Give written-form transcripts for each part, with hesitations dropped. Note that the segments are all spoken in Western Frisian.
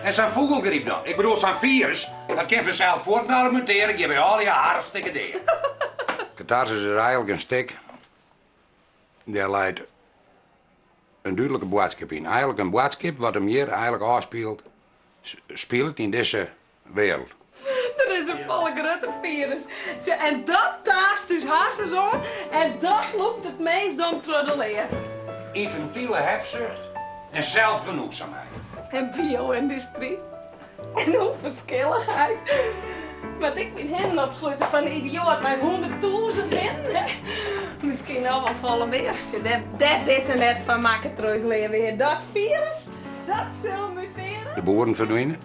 En sa'n fûgelgryp dan? Ik bedoel, sa'n firus, dat kin fansels fuortendalik mutearje, gean wy allegear hartstikke dea. Katarsis is eigenlik in stik, dêr leit in dúdlike boadskip yn. Eigenlik in boadskip wat him hjir eigenlik ôfspielt, spilet yn dizze wereld. Der is in folle grutter firus. Tsja, en dat taast ús harsens oan en dat lûkt it minskdom troch de lea. Ynfantile hebsucht en zelfgenoegzaamheid. En bio-yndustry en ûnferskillichheid. Moat ik myn hinnen opslute fan de idioat mei 100.000 hinnen, hè? Miskien noch wol folle mear. Sjoch, dêr, dêr binne se net foar makke troch ús leave Hear. Dat firus, dat sil mutearje. De boeren ferdwine.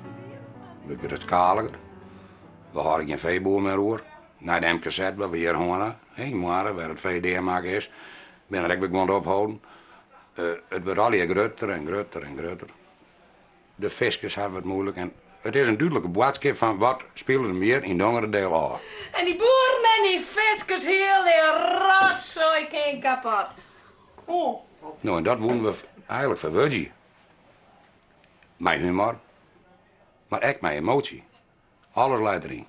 Wurdt grutskaliger. We hâlde gjin feeboer mear oer. Nei de MKZ wat we hjir hân ha, yn Moarre, wêr it fee deamakke is, binne der ek wer guon opholden. It wurdt allegear grutter en grutter en grutter. De fiskers hawwe it moeilik en it is in dúdlike boadskip fan wat spilet him hjir yn Dongeradeel ôf. En dy boeren en dy fiskers, hiel dy rotsoai kin kapot. Oh. No en dat woene we eigenlik ferwurdzje. Mei humor, mar ek mei emoasje. Alles leit deryn.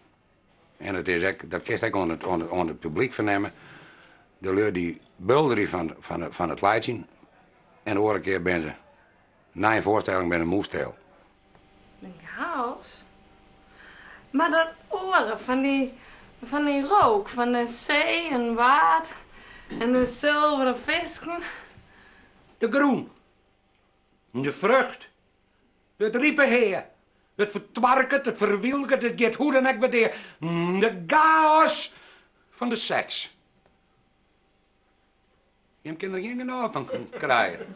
En it is ek, dat kinst ek oan it, oan it, oan it publyk fernimme. De lju dy bulderje fan, fan, fan it laitsjen. En de oare kear binne se, nei in foarstelling, binne mûsstil. In chaos. Mar dat oare fan dy, fan dy rook, fan de see en waad en de sulveren fisken. De grûn. De frucht. It ripe hea. It fertwarket, it ferwylget, it giet hoe dan ek wer dea. De gaos fan de seks. Jim kinne der gjin genôch fan krije.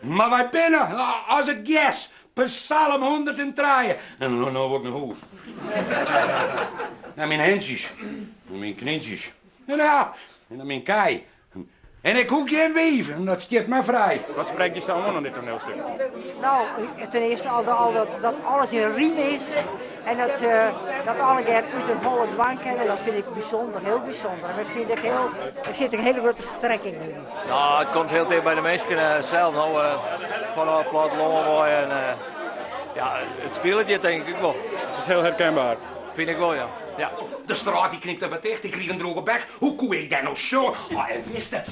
Mar wy binne as it gjers, Psalm 103. En no wol ik nei hûs. Nei myn hintsjes, en myn knyntsjes. En ja, en nei myn kij. En ik hoech gjin wiif, dat stiet my frij. Wat sprekt je sa oan oan dit toanielstik? No, ten earste al, al dat, dat alles yn rym is en dat, uh, dat allegear út in holle dwaan kinne, dat vind ik bysûnder, hiel bysûnder. En ik fyn ek hiel, der sit in hiele grutte strekking yn. No, it komt hiel ticht by de minsken uh, sels, no, uh, fan it plattelân wei en uh, ja, it spilet hjir tink ik wol. It is hiel herkenber. Fyn ik wol, ja. Ja. De strôt dy knypte wat ticht, ik krige in droege bek. Hoe koe ik dêr no sjonge? Oh, en wiste.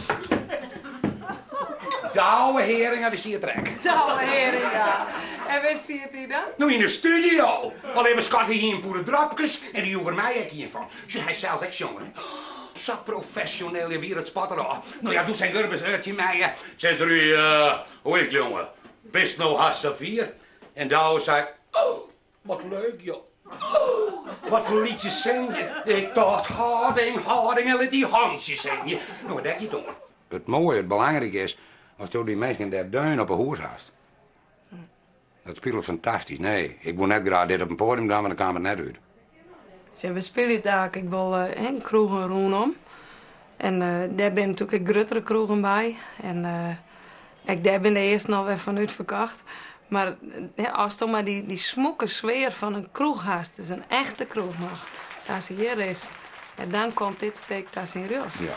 Douwe Heeringa, dy siet der ek. Douwe Heeringa. En wêr siet hy dan? No, yn de studio. Al even skat hy in poeder drapkes en dy joech er my ek ien fan. Sjoch, hy sels ek sjonger. Sa profesjoneel, je wier it spat derôf. No ja, doe sei Gurbe tsjin my, Sis er, hoe is it jonge? Bist no hast safier? En Douwe sei, oh, Wat leuk, joh. Wat foar liedjes sing je? Ik tocht, hâlding, hâlding en lit dy hantsjes hingje. No, dêr giet oan. It moaie, it belangrike is, asto dy minsken dêr deun op 'e hûd hast. Dat spilet fantastysk. Nee, ik woe net graach dit op in poadium dwaan, want dan kaam it net út. Sjoch, we spylje it ek wol yn kroegen rûnom. En dêr binne natuerlik ek gruttere kroegen by. En ek dêr binne de earsten alwer fan útferkocht. Mar asto mar dy smûke sfear fan in kroech hast, dus in echte kroech noch, sa as se hjir is, dan komt dit stik ta syn rjocht. Ja.